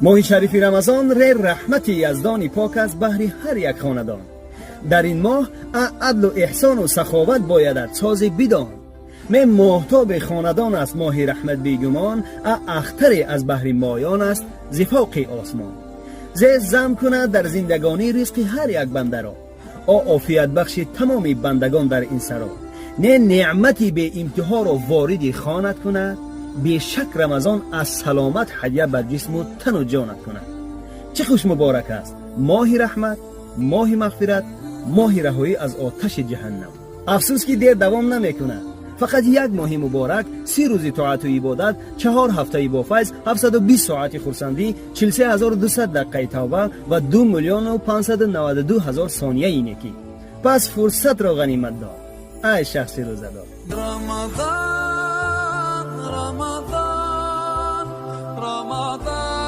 Моҳи шарифи Рамазон ре раҳмати Яздони пок аст баҳри ҳар як хонадон. Дар ин моҳ адлу эҳсону саховат боядат сози бидон. Ме моҳтоби хонадон аст моҳи раҳмат бегумон, а ахтаре аз баҳри моён аст зифоқи осмон. Зе зам кунад дар зиндагонӣ ризқи ҳар як бандаро. О офиятбахши тамоми бандагон дар ин саро. Не неъмати беимтиҳоро вориди хонат кунад, бешак Рамазон аз саломат ҳадя бар ҷисму тану ҷонат кунад. Чӣ хуш муборак аст моҳи раҳмат, моҳи мағфират, моҳи раҳоӣ аз оташи ҷаҳаннам. Афсӯс, ки дер давом намекунад. Фақат як моҳи муборак, 30 рӯзи тоату ибодат, 4 ҳафтаи бофайз, 720 соати хурсандӣ, 43 200 дақиқаи тавба ва 2 миллиону 592 ҳазор сонияи некӣ. Пас фурсатро ғанимат дор, ай шахси рӯзадор. Рамазан, Рамазан.